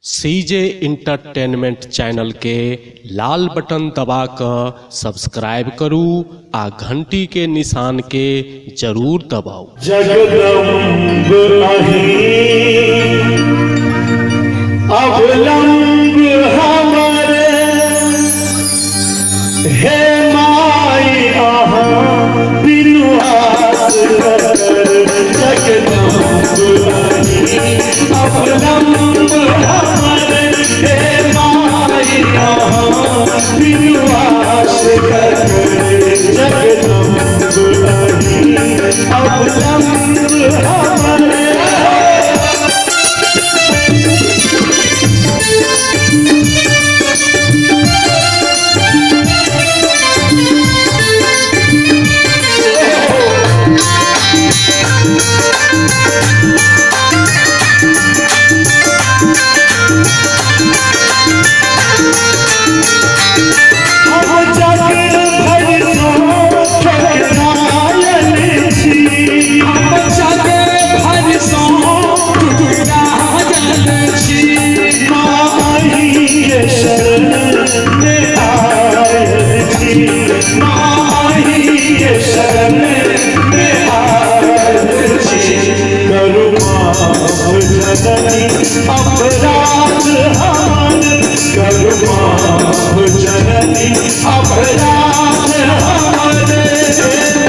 सीजे entertainment channel के लाल button दबा कऽ सब्सक्राइब करू आ घंटी के निशान के जरूर दबाउ। जगदम्ब अहीं अवलंब हमरे हे माई अहाँ बिनु आस कर जगदम्ब अहीं अवलंब हमरे हे माई अहाँ बिनु आस कर जगदम्ब अहीं अवलंब हमरे। हम जग भरि सँ ठुकरायल छी, हम जग भरि सँ ठुकरायल छी, माँ अहीँके शरण मे आयल छी, माँ अहीँके शरण मे आयल छी। करू माफ जननी अपराध हमर, करू माफ जननी अपराध हमर,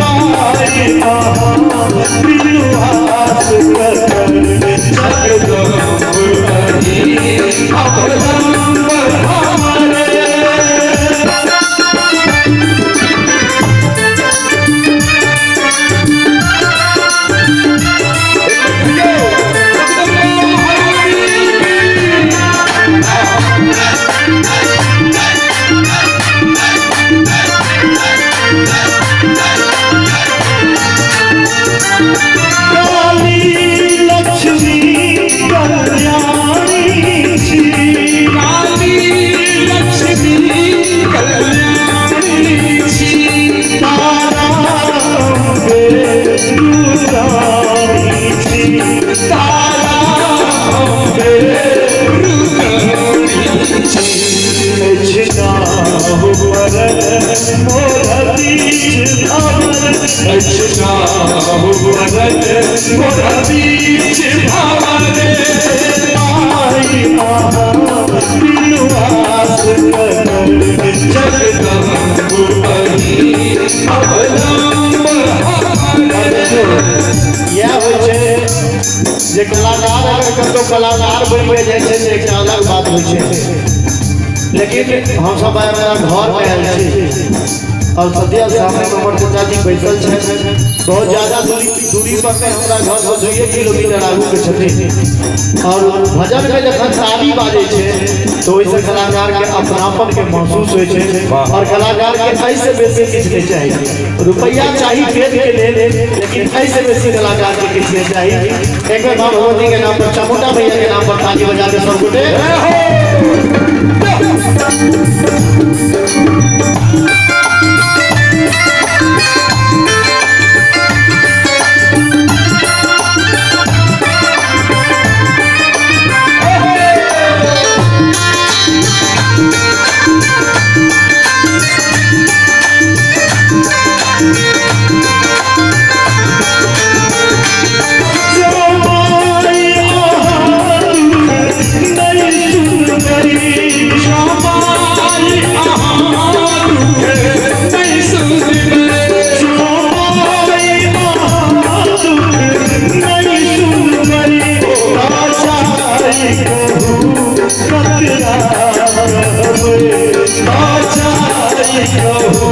माई अहाँ बिनु आस कर जगदम्ब अहीं अवलंब हमरे। काली लक्ष्मी कल्याणी छी, काली लक्ष्मी कल्याणी छी, तारा अम्बे रुद्राणी छी, तारा अम्बे रुद्राणी छी। अछि नाहु परल मोर बीच भंवर, अछि नाहु परल मोर बीच भंवर, माई अहाँ बिनु आस कर जगदम्ब अहीं अवलंब हमरे। इएह होइ छै जे कलाकार अगर कतहु कलाकार बनि जाइ छै तऽ एकटा अलग बात होइ छै, लेकिन हमसब आइ अपना घरमे आयल छी और सद्य सामने हमर चाचाजी बैसल छथि। बहुत ज्यादा दूरी पर नहि, हमरा घरसँ 2 किलोमीटर आगूके छथिन। और भजनमे जखन ताली बाजै छै तऽ ओहिसँ कलाकारके अपनापनके महसूस होइ छै और कलाकारके एहिसँ बेसी किछु नहि चाही। रुपैआ चाही पेटके लेल, लेकिन एहिसँ बेसी कलाकारके किछु नहि चाही। एक बेर माँ भगवतीके नाम पर, चामुंडा भैयाके नाम पर ताली बजा के सब गोटे। जो माई अहाँ नहि सुनबै, जो माई अहाँ दुख नहि सुनबै, जो माई अहाँ दुख नहि सुनबै, ताचाई कहू ककरा कहबै, ताचाई कहू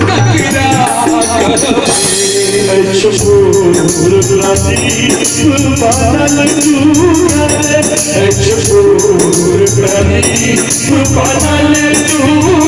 ककरा कहबै। अछि पूर प्रदीप बनल जुगल, अछि पूर प्रदीप बनल जुगल।